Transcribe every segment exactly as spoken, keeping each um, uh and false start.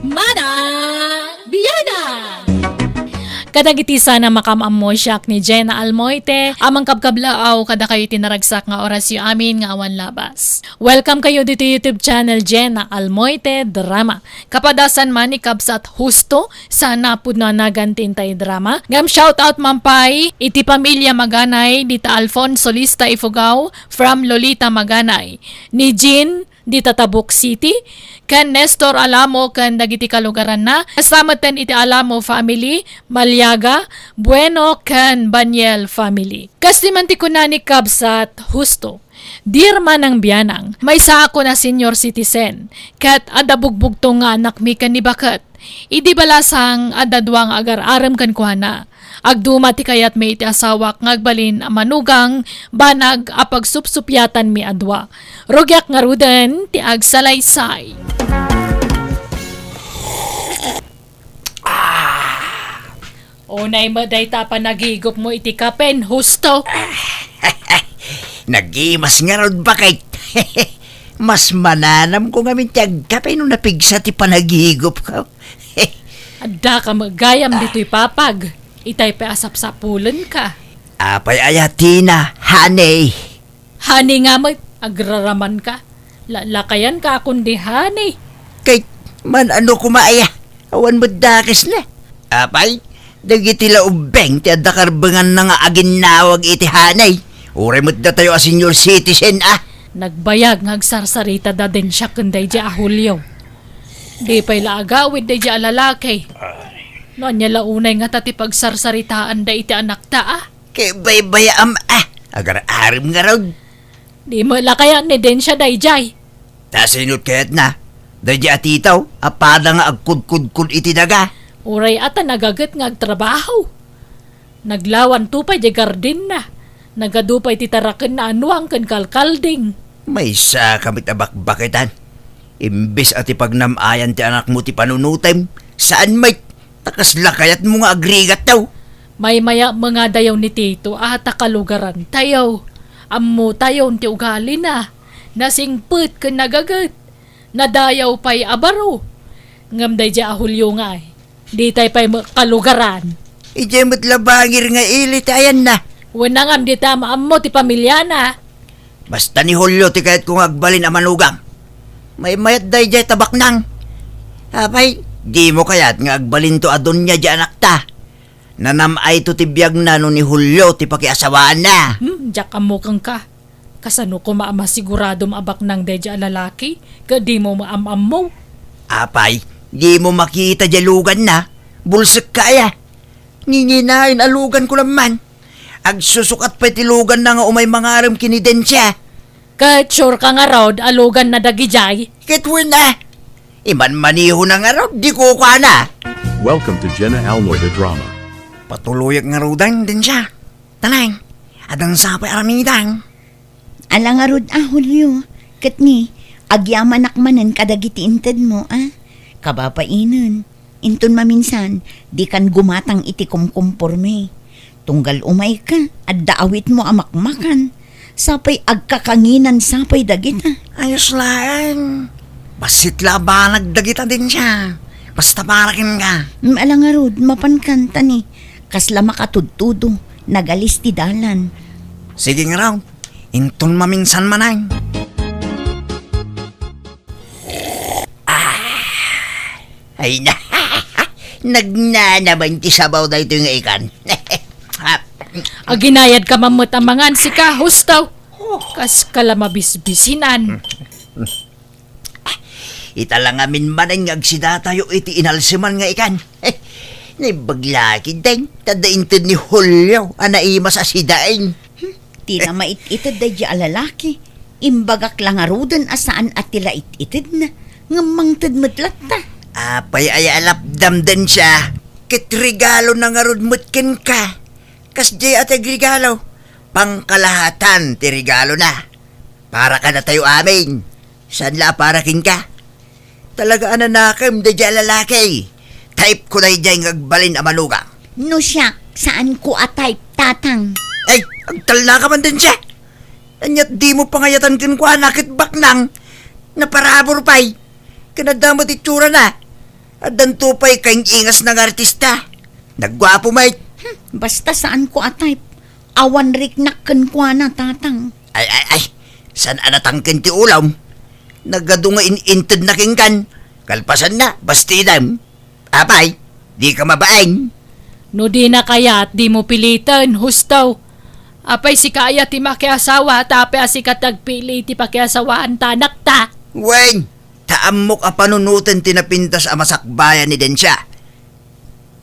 Manang Bianang! Kadagiti sana makaam-ammo, siak ni Jenna Almoite, a mangkabkablaaw kadakayo iti naragsak nga orasyo amin nga awan labas. Welcome kayo ditoy YouTube channel Jenna Almoite Drama. Kapadasan man ni Kabsat Justo, sana pudno a nagan ti intay drama. Ngem shout out man pay iti pamilya Maganay, dita Alfonso Lista Ifugao from Lolita Maganay, ni Jean dita Tabuk City, ken Nestor Alamo ken dagiti kalugaranna, kasta metten iti Alamo family, Maliaga, Bueno, ken Baniel family. Kas ti man ti kuna ni Kabsat Justo, Dear Manang Bianang, maysaakon a senior citizen, ket adda bugbugtong nga anakmi ken ni baket. Idi balasang, adda dua nga agar-arem kenkuana. Agduma ti kayatmi iti asawak nga agbalin a manugang, banag a pagsupsupiatanmi a dua. Rugiak ngaruden ti agsalaysay. Unay met dayta a panagigupmo iti kapen, Justo. Nagimas ngarud, baket. Mas mananamko ngamin ti agkape no napigsa ti panagigupko. Addaka met gayam ditoy papag. Itay pay a sapsapulenka. Apay aya, Tina, honey? Honey nga met, agraramanka. Lakayanka a kundi honey. Kay, man-ano koma aya? Awan met dakesna. Apay, dagiti la ubbing ti adda karbenganna nga aginnawag iti honey. Uray met datayo a senior citizen, ah. Nagbayag nga agsarsaritada den siak ken daydiay a Julio. Di pay la agawid daydiay a lalaki. No ania la unay ngata ti pagsarsaritaanda iti anakta, ah? Ket baybayaam, ah, agar-arem ngarud. Di met la kayat ni Dencia daydiay. Ta sinot kayatna? Daydiay a titaw a pada nga agkudkudkod iti daga. Uray a ta nagaget nga agtrabaho. Naglawanto pay di gardinna. Nagadu pay ti tarakenna a nuang ken kalkalding. Maysa ka met a bakbaketan. Imbes a ti pagnam-ayan ti anakmo ti panunotem, saan met? Ta kasla kayatmo nga agrigat, taw? Maymaya met nga dayaw ni Tito a ta kalugarantayo. Ammotayon ti ugalina. Nasingpet ken nagaget. Nadayaw pay a baro. Ngem daydiay a Julio ngay, ditay pay met kalugaran. Idiay met la bangir nga ili ti ayanna. Wen, ngem dita maammo ti pamiliana. Basta ni Julio ti kayatko nga agbalin a manugang. Maymayat daydiay ta baknang. Apay, dimo kayat nga agbalinto a donia di anakta? Nanam-ayto ti biagna no ni Julio ti pakiasawaanna. Hmm, diak ammo kenka. Kasano koma a masiguradom a baknang daydiay a lalaki ket dimo maam-ammo? Apay, dimo makita diay luganna? Bulsekka aya? Nginginaen a luganko la man. Agsusukat pay ti luganna nga umay mangarem ken ni Dencia. Ket sure ka ngarud a luganna dagidiay? Ket wen a. Imanmanihona ngarud, di kukuana. Welcome to Jenna Almoy the Drama. Patuloyak ngaruden, Dencia. Tanay, adda sapay aramidem. Ala ngarud a, Julio, ket ni, agyamanak manen kadagiti intedmo, a? Kababainen, inton maminsan, dikan gumatang iti kumkumporme. Tunggal umayka, adda awitmo a makmakan. Sapay agkakanginan sapay dagita. Ayos laeng. Bassit la a banag dagita, Dencia. Basta para kenka. Mm, ala ngarud, mapankan ta ni, kasla makatudtudo, nagalis ti dalan. Sige ngarud. Inton maminsan manen. Ah, ay na. Nagnanaman ti sabaw daytoy nga ikan. Aginayad ka man met a mangan, sika, Justo. Oh. Kas ka la mabisbisinan. Ita la ngamin manen nga agsidatayo iti inalseman nga ikan. Naimbag la ketdin, ta adda inted ni Julio a naimas a sidain. Hmm, ti namait-ited daydiay a lalaki. Imbagak la ngaruden a saan a ti la it-itedna, ngem mangted met latta. Apay aya a lapdam, Dencia? Ket regalona ngarud met kenka. Kasdiay a ti agregalo, pangkalahatan ti regalona. Para kadatayo amin. Saan la a para kenka? Talaga a nanakem daydiay a lalaki. Type ko daydiay nga agbalin a manugang. No siak, saanko a type, Tatang. Ay, agtalna ka man, Dencia. Ania't dimo pangayatan kenkuana ket baknang. Naparabur pay. Ken adda met itsurana. Addanto pay kaing-ingasna nga artista. Nagguapo met. Hmm, basta saanko a type. Awan riknak kenkuana, Tatang. Ay, ay, ay. Saan a natangken ti ulom? Nagadu nga in-intedna kenkan. Kalpasanna, bastidam. Apay, dika mabain. No dina kayat, dimo piliten, husto. Apay, sika aya ti makiasawa, ta apay a sika ti agpili iti pakiasawaan ta anakta? Wen, ta ammok a panunoten ti napintas a masakbayan ni Densya.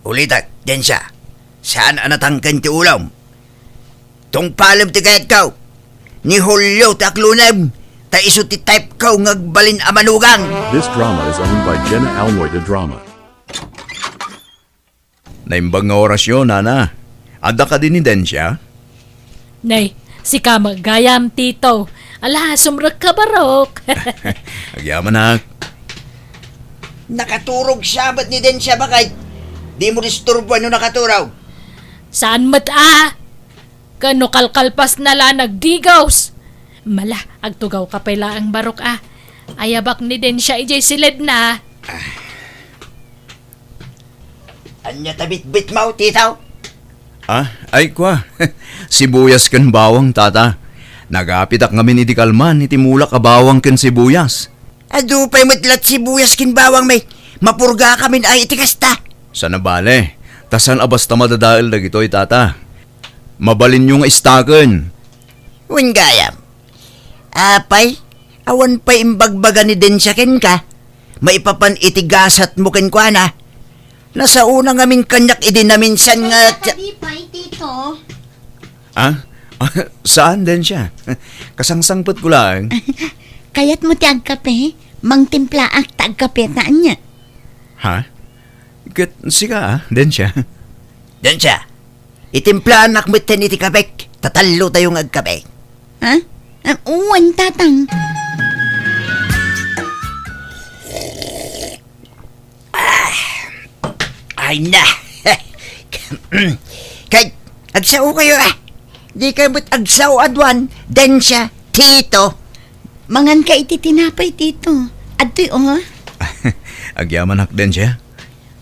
Ulitek, Densya, saan a natangken ti ulom. Tungpalem ti kayatko. Ni Julio ti aklonem, ta isu ti type ko nga agbalin a manugang. This drama is owned by Jenna Almoy de Drama. Naimbag nga orasyo, nana. Adda kadi ni Densya? Nay, sika met gayam, Tito. Ala, sumrekka, barok. Agyamanak. Nakaturog siya met ni Densya, baket. Dimo disturboan no nakaturog. Saan met a? Ken no kalkalpasna la nagdigos. Mala, agtugawka pay laeng, barok a. Ayabak ni Densya idiay siledna. Ania ta bitbitmo, Tito? Ah, ay, kua. Sibuyas ken bawang, tata. Nagapitak ngamin idi kalman iti mulak a bawang ken sibuyas. Adu pay met la ti sibuyas ken bawang, met mapurgakamin ay iti kasta. Saan a bale, ta saan a basta madadael dagitoy, tata. Mabalinyo nga istaken. Wen gayam. Apay, awan pay imbagbaga ni Densya kenka, maipapan iti gasatmo kenkuana. Nasaona ngamin kaniak idi naminsan nga Ay, ti- kadi pay, Tito. Ah? Saan, Densya? Kasangsangpetko laeng. Kayatmo ti agkape? Mangtimplaak ta agkape ta ania. Ha? Ket sika, ah, Densya? Densya, itimplaanak metten iti kapek, ta tallotayo nga agkape. Ha? Ah, wen, Tatang. Ay na. Kay, agsaokayo, ah. Dikayo met agsao aduan, Densya, Tito. Manganka iti tinapay, Tito. Adtoy, oh. Agyamanak, Densya.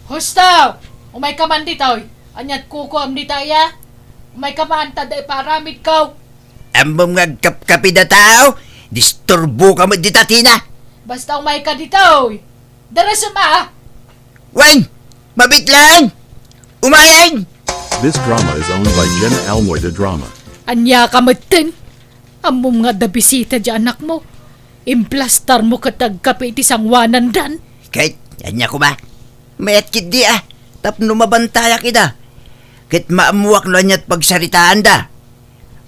Husto! Umayka man ditoy. Aniat kukuam dita iya? Umayka man, ta adda ipaaramidko. Ammom nga agkapkapi dataw? Disturboka met dita, Tina. Basta umayka ditoy. Darasem a. Wen, mabit laeng. Umayen. This drama is owned by Jenna Almoy de Drama. Ania ka metten? Ammom nga adda bisita diay anakmo. Implastarmo ket agkape iti sangoanandan. Ket, ania koma? Mayat ketdi a, tapno mabantayak ida. Ket maammoak no aniat pagsaritaanda.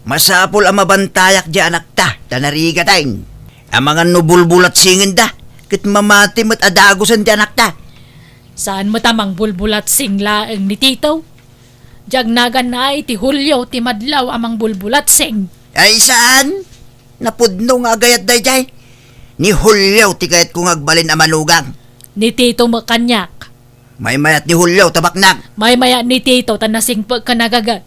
Masapul a mabantayak diay anakta, ta narigaten. Amangan no bulbulatsingenda, ket mamati met a dagusen ti anakta. Saan met a mangbulbulatsing laeng ni Tito? Diay agnaganna iti Julio ti madlaw a mangbulbulatsing. Ay, saan? Napudno nga agayat daydiay. Ni Julio ti kayatko nga agbalin a manugang. Ni Tito met kaniak. Maymayat ni Julio, tabaknang. Maymayat ni Tito ta nasingpet ka nagaget.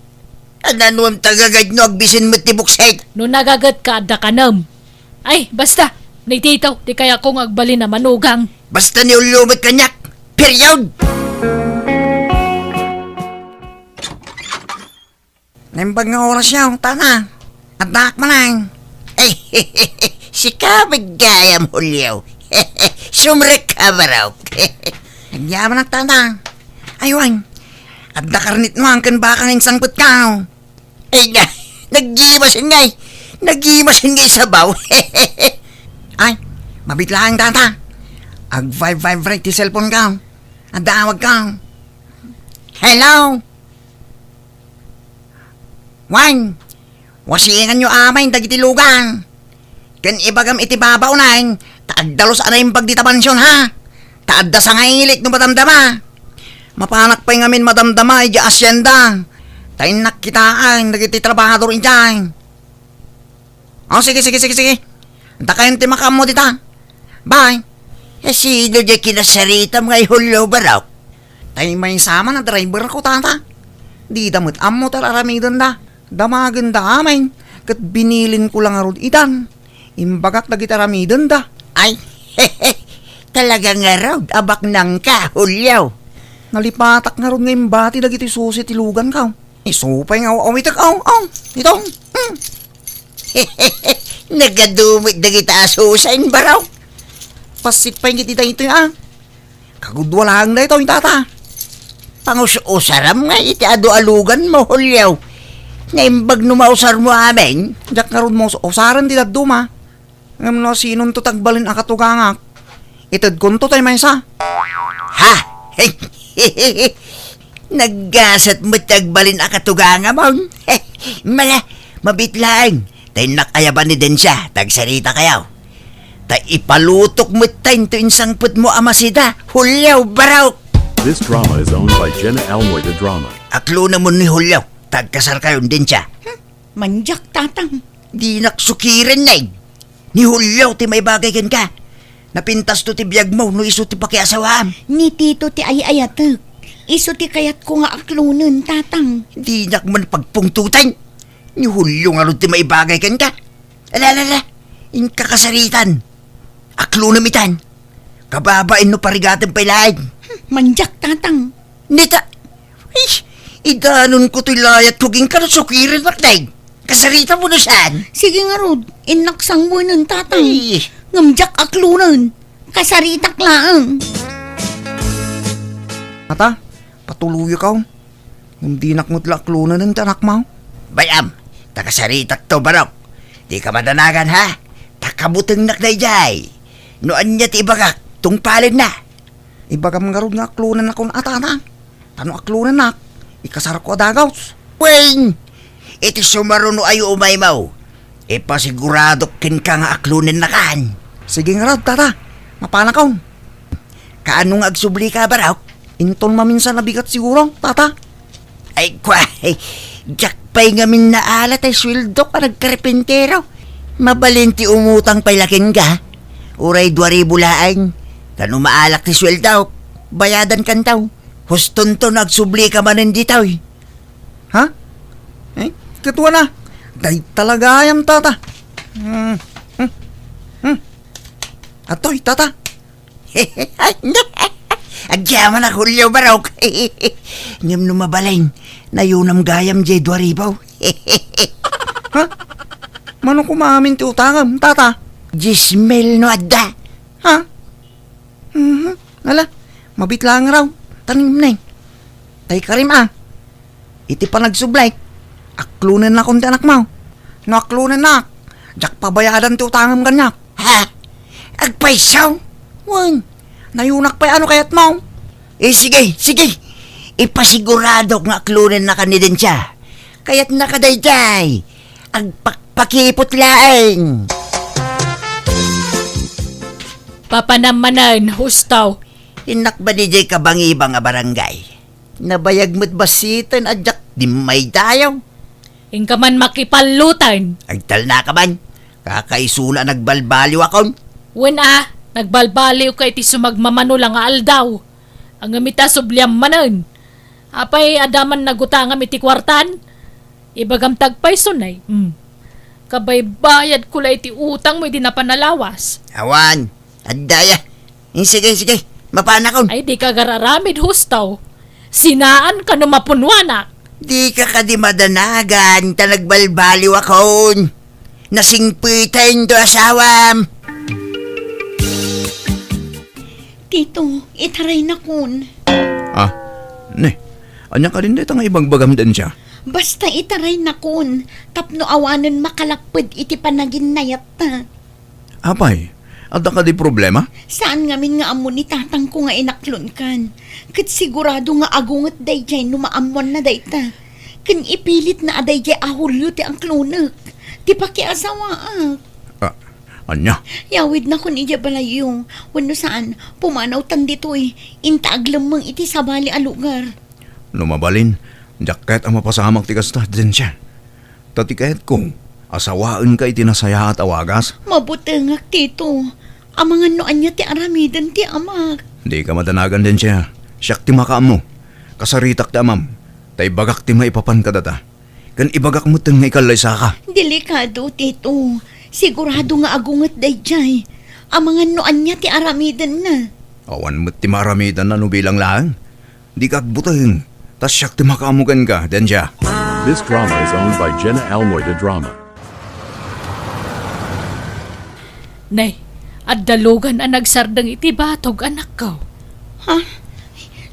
Ananuem ta gaget no agbisin met ti buksit? No nagaget ka, adda kanem. Ay, basta, ni Tito ti kayatko nga agbalin a manugang. Basta ni Julio met kaniak. Period! Naimbag nga oras yaw, tana. Addaak manen. Ay, sika met gayam, Julio. Sumrek ka, barok. Agyamanak, tana. Ay, wen. Adda karnit no, angken baka nga insangpet ka. Ay, na, nagimasen ngay. Nagimasen ngay sabaw. Ay, mabit laeng, tata. Ag-vibrate ti cellphone ka. Adda awag ka. Hello? Wen, wasienganyo amin dagiti lugan. Ken ibagam iti babaonen, ta agdalus a naimbag dita mansion, ha? Ta adda sangailik no madamdama. Mapanak pay ngamin madamdama idiay asienda. Ta innak kitaen dagiti trabahador idiay. O, sige, sige, sige, sige. Dakayon ti makaammo dita. Bye. Eh, sino diay kinasaritam nga i Julio, barok? Tay maysa man a driver ko, tata. Dida met ammo ta aramidenda. Damagenda amin. Ket binilin ko la ngarud itan. Imbagak dagiti aramidenda. Ay, Talaga ngarud a baknangka, Julio. Nalipatak ngarud nga imbati dagiti susi ti luganko. Isu pay nga aw-awitek, aw, aw, itong. Hmm. Nagadu met dagita a susi, Barok. Passit pay iti daytoy, a. Kagudua laeng daytoy, tata. Pangus-usaram nga iti adu a luganmo, Julio. Naimbag no mausarmo amin. Diak ngarud maus-usaren ti dadduma. Ngem no sinonto ti agbalin a katugangak, itedkonto tay maysa. Ha? Naggasat met ti agbalin a katugangamon. Mala, mabiit laeng. Ta innak ayaban ni Densya, ta agsarita kayo. Ta ipalutok met tayo into insangpetmo a masida, Julio, Barok. This drama is owned by Jenna Almoy, the drama. Aklonamon ni Julio, ta agkasar kayon, Densya. Mandiak, tatang. Dinak sukiren, Nay. Ni Julio ti maibagay kenka. Napintasto ti biagmo no isu ti pakiasawaam. Ni Tito ti ay-ayatek. Isu ti kayatko nga aklonen, tatang. Dinak man pagpungtoten. Ni Julio ngarud ti maibagay kenka. Ala, ala, ala. Inka kasaritan. Aklonem itan. Kababain no parigatem pay laeng. Mandiak, tatang. Nita, ish, idanonko toy layatko kenka no sukirennak, Nay. Kasaritam no saan? Sige ngarud, innak sangbuenen, tatang. Ay. Ngem diak aklonen. Kasaritak laeng. Ata, patuloyka. Ngem dinak met la aklonen ti anakmo. Bay-am, ta kasaritakto, Barok. Dika madanagan, ha? Ta kabutengnak daydiay. No ania ti ibagak, tungpalenna. Ibagam ngarud nga aklonennakon a, tatang. Ta no aklonennak, ikasarko a dagus. Wen, iti sumaruno a umaymo, ipasiguradok kenka nga aklonennakan. Sige ngarud, tata. Mapanakon. Kaano nga agsublika, Barok? Inton maminsan a bigat siguro, tata. Ay, kwa, diak pay ngamin naala tay sueldok a nagkarpentero. Mabalin ti umutang pay la kenka. Uray dua ribu laeng. Ta no maalak ti sueldok, bayadankanto. Hustonto no agsublika manen ditoy. Ha? Eh, ket wana. Dayta la gayam, tata. Hmm, hmm, hmm. Atoy, tata. Agyamanak, Julio, Barok. Ngem no mabalin, nayonam gayam diay dua ribu. Ha? Mano koma amin ti utangem, tata? Dies mil no adda. Ha? Mhm. Ala, mabiit laeng raw. Tanim, Nay. Tay karim, a. Iti panagsublak, aklonennakon ti anakmo. No aklonennak, diak pabayadan ti utangem kaniak. Ha? Agpayso? Wen, nayonak pay a no kayatmo. Eh, sige, sige. Ipasiguradok nga aklonennakan ni Densya. Kayatnaka daydiay. Agpakpakipot laeng. Papanam manen, husto. Innak ba diay kabangibang a barangay? Nabayag met bassiten a diak dimmaydayaw. Inka man makipallotan. Agtalnaka man. Kakaisuna a nagbalbaliwakon. Wen a, nagbalbaliwka iti sumagmamano la nga aldaw. Ngem ita, subliam manen. Apay, adda man nagutangam iti kuartan? Ibagam ti agpayso, Nay. Hmm. Kabaybayadko la iti utangmo idi napan a lawas. Awan. Adda aya. Eh, sige, sige. Mapanakon. Ay, dika agar-aramid, husto. Sinaanka no mapunuanak. Dika kadi madanagan ta nagbalbaliwakon. Nasingpeten ti asawam. Tito, itaraynakon. Ah, ne. Ania kadin dayta nga ibagbagam, Densya? Basta itaraynakon, tapno awanen makalapped iti panaginnayatta. Apay, adda kadi problema? Saan ngamin nga ammo ni tatangko nga inaklonkan. Ket sigurado nga agunget daydiay no maammoanna dayta. Ken ipilitna a daydiay a Julio ti aklonek, ti pakiasawaak. Ah, ania? Yawidnakon idiay balayyo. Wenno saan, pumanawtan ditoy. Inta aglemmeng iti sabali a lugar. No mabalin, diak kayat a mapasamak ti kasta, Densya. Ta ti kayatko, asawaenka iti nasayaat a wagas. Mabutengak, Tito. Amangan no ania ti aramiden ti amak. Dika madanagan, Densya. Siak ti makaammo. Kasaritak ti amam. Ta ibagak ti maipapan kadata. Ken ibagak metten nga ikallaysaka. Delikado, Tito. Sigurado nga agunget daydiay. Amangan no ania ti aramidenna. Awan met ti maaramidenna no bilang laeng. Dika agbuteng, ta siak ti makaammo kenka, Denja. This drama is owned by Jenna Almoy de Drama. Nay, adda lugan a nagsardeng iti batog, anakko. Ha?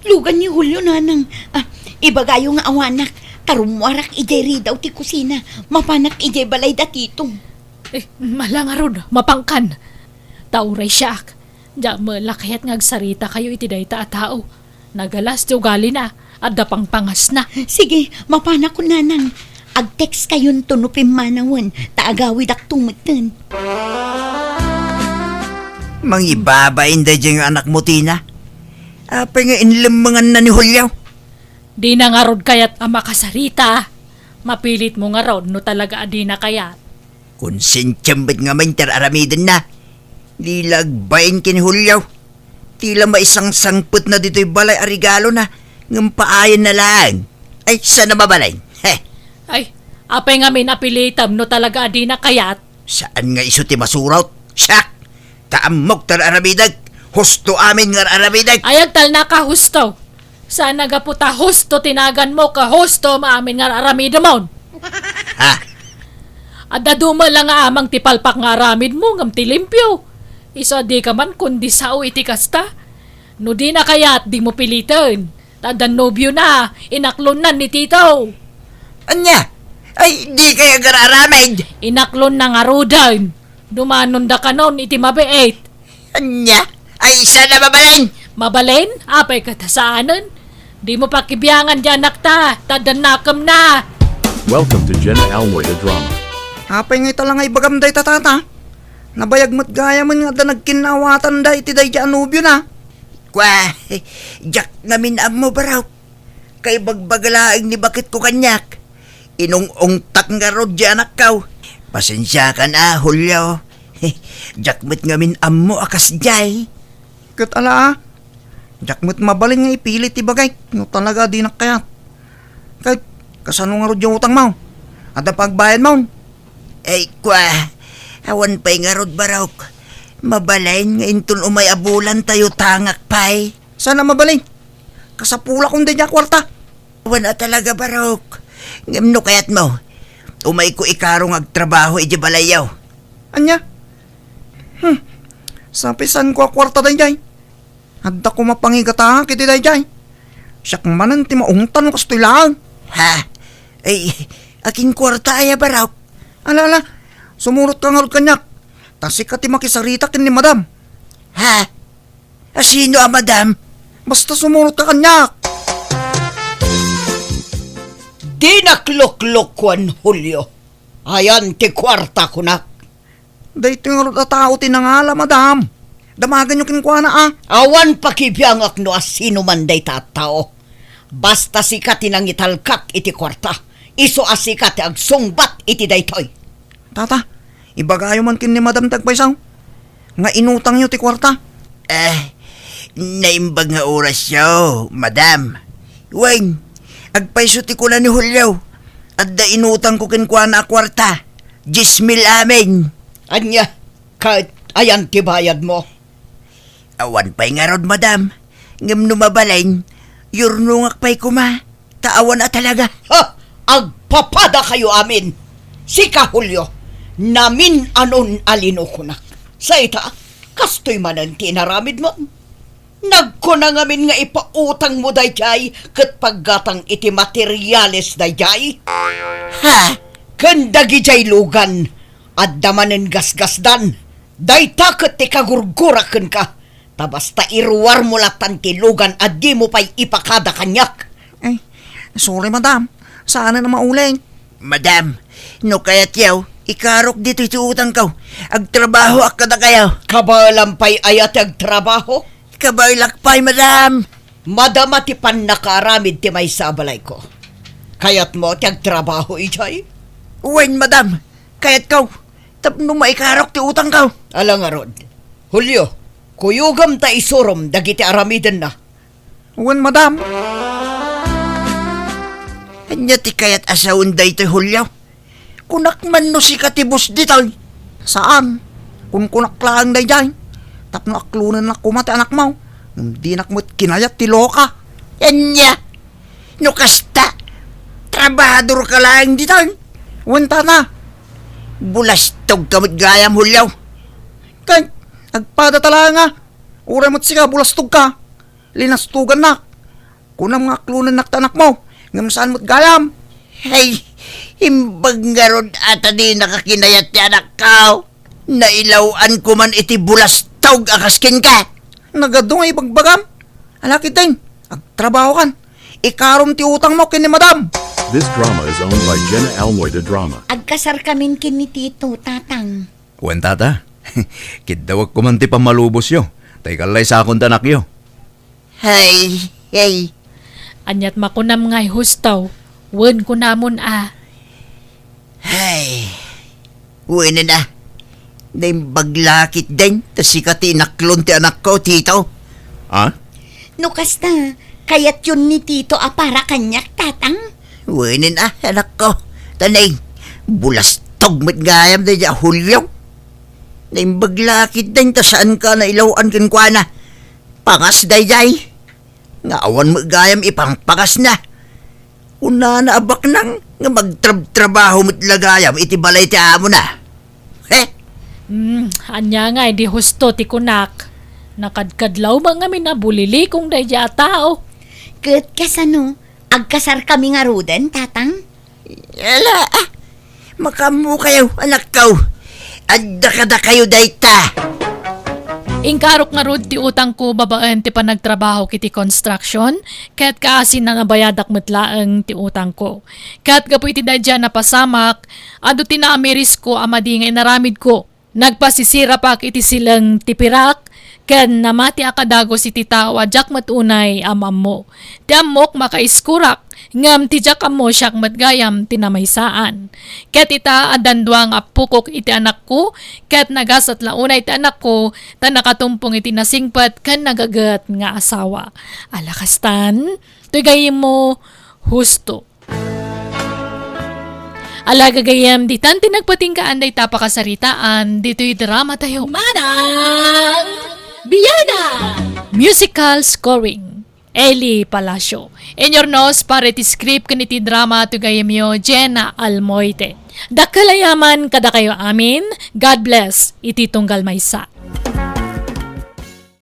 Lugan ni Julio, nanang. Ah, ibagayo nga awanak, ta rummuarak idiay ridaw ti kusina. Mapanak idiay balay da Tito. Eh, ala ngarud, mapankan. Ta uray siak, diak met la kayat nga agsaritakayo iti dayta a tao. Nagalas ti ugalina, adda pangpangasna. Sige, mapanakon, nanang. Ag-text kayonto no pimmanawen, ta agawidakto metten. Mangibabain daydiay nga anakmo, Tina. Apay nga inlemmenganna ni Julio? Dina ngarud kayat a makasarita. Mapilitmo ngarud no talaga a dina kayat. Konsensiam met ngamin ti ar-aramidenna. Di la agbain ken Julio. Ti la maisangsangpetna ditoy balay a regalona, ngem paayenna laeng. Ay, saan a mabalin? He. Ay, apay ngamin a pilitem no talaga a dina kayat? Saan nga isu ti masurot? Siak! Ta ammok ti ar-aramidek! Husto amin nga ar-aramidek! Ay, agtalnaka, husto! Saan a gapu ta husto ti naganmo ket husto maamin nga ar-aramidemon? Ha? Adda dumo la nga amang ti palpak nga aramidmo ngem ti limpio. Isu a dika man kundi sao iti kasta. No dina kayat, dimo piliten. Ta adda nobiona, inaklonnan ni Tito. Ania? Ay, dikay agar-aramid. Inaklonna ngaruden. Dumanonda kanon iti mabiit. Ania? Ay, saan a mabalin? Mabalin? Apay ket saanen? Dimo pakibiangan ti anakta, ta adda nakemna. Welcome to Jenna Almoy the Drama. Apay nga ita la nga ibagam dayta, tata? Nabayag met gayamen nga adda nagkinnaawatanda iti daydiay a nobiona. Kua, diak ngamin ammo, barok. Kaibagbaga laeng ni baketko kaniak. Inung-ungtak ngarud ti anakko. Pasensiakan a, Julio. Diak met ngamin ammo a kasdiay. Ket ala a, diak met mabalin nga ipilit ti bagik no talaga a dinak kayat. Ket kasano ngarud ti utangmo? Adda pay agbayadmo? Ay, kua, awan pay ngarud, barok. Mabalin nga inton umay a bulan ta utangak pay. Saan a mabalin? Kasapulakon daydiay a kuarta. Awan a talaga, barok. Ngem no kayatmo, umayko ikaro nga agtrabaho idiay balayyo. Ania? Hmm. Sapisanko a kuarta daydiay. Adda koma pangigataak iti daydiay. Siak manen ti maungtan no kastoy laeng. Ha? Ay, akin kuarta aya, barok? Ala, ala. Sumurotka ngarud kaniak. Ta sika ti makisarita ken ni madam. Ha? A sino a madam? Basta sumurotka kaniak. Dinak luklukuan, Julio. Ayan ti kuarta, kunak. Daytoy ngarud a tao ti nangala, madam. Damagenyo kenkuana, a. Awan pakibiangak no a sino man dayta a tao. Basta sika ti nangitalkak iti kuarta. Isu a sika ti agsungbat iti daytoy. Tata, ibagayo man ken ni madam ti agpayso nga inutangyo ti kuarta. Eh, naimbag nga orasyo, madam. Wen, agpayso ti kuna ni Julio. Adda inutangko kenkuana a kuarta. Dies mil amin. Ania, ket ayan ti bayadmo? Awan pay ngarud, madam. Ngem no mabalin, yurnongak pay koma, ta awan a talaga. Ha! Agpapadakayo amin! Sika, Julio, namin-anon a linukonak. Sa ita, kastoy manen ti inaramidmo. Nagkuna ngamin nga ipautangmo daydiay ket paggatang iti materiales daydiay. Ha? Ken dagidiay lugan, adda manen gasgasdan. Dayta ket ti kagurgurak kenka. Ta basta iruarmo latan ti lugan a dimo pay ipakada kaniak. Ay, sorry, madam. Saanen a maulit. Madam, no kayatyo, ikarok ditoy ti utangko. Agtrabahoak kadakayo. Kabaelam pay aya ti agtrabaho? Kabaelak pay, madam. Madama ti pannakaaramid ti maysa a balayko. Kayatmo ti agtrabaho idiay? Wen, madam. Kayatko. Tapno maikarok ti utangko. Ala ngarud. Julio, kuyogam ta isurom dagiti aramidenna. Wen, madam. Ania ti kayat a sawen daytoy, Julio? Kunak man no sika ti boss ditoy. Saan. Kunkunak laeng daydiay. tapno aklonennak koma ti anakmo. Ngem dinak met kinayat ti loka. Ania? No kasta, trabahadorka laeng ditan. Wen, tata. Bulastogka met gayam, Julio. Ket agpadata laeng a. Uray met sika, bulastogka. Linastogannak. Kunam nga aklonennak ti anakmo, ngem saan met gayam. Hay, imbag ngarud a ta dinaka kinayat ti anakko. Nailaw-anko man iti bulastog a kas kenka. Nagadu nga ibagbagam. Ala ketdin, agtrabahokan. Ikarom ti utangmo ken ni Madam. This drama is owned by Jenna Almoy de Drama. Agkasarkamin ken ni Tito, Tatang. Wen, Tata. Kiddawekko man ti pammalubosyo, ta ikallaysaakon ti anakyo. Hay, hay. Aniat makunam ngay, Justo? Wen kunamon a. Hay. Wenen a. Naimbag la ketdin, ta sika ti inaklon ti anakko, Tito. Ha? No kasta, kayatyon ni Tito a para kaniak, Tatang? Wenen a, anakko. Ta nay, bulastog met gayam daydiay a Julio. Naimbag la ketdin ta saanka nailaw-an kenkuana. Pangas daydiay. Nga awan met gayam ipangpangasna. Kunana a baknang nga magtrabtrabaho met la gayam iti balay ti amona. He? Hmm, ania ngay idi Justo ti kunak? Nakadkadlaw met ngamin a bulilikong daydiay a tao. Ket kasano? Agkasarkami ngaruden, Tatang? Ala, ah, makaammokayo, anakko. Adda kadakayo dayta. Inkarok ngarud ti utangko babaen ti panagtrabahok iti construction, ket kaasi na nabayadak met laeng ti utangko. Ket gapu iti daydiay a napasamak, adu ti naamirisko a madi nga inaramidko. Nagpasisirapak iti sileng ti pirak, ken namati a kadagus iti tao a diak met unay am-ammo. Ti ammok makaiskurak, ngem ti diak ammo siak met gayam ti namaysaan. Ket ita, addan dua nga appokok iti anakko, ket nagasat la unay ti anakko, ta nakatumpong iti nasingpet ken nagaget nga asawa. Ala kastan, toy gayyemmo, Justo. Ala gagayyem, ditan ti nagpatinggaan dayta pakasaritaan ditoy drama tayo. Manang Biana! Musical scoring, Eli Palacio. Inurnos para iti script ken iti drama ti gayyemyo, Jenna Almoite. Dakkel a yaman kadakayo amin. God bless iti tunggal maysa.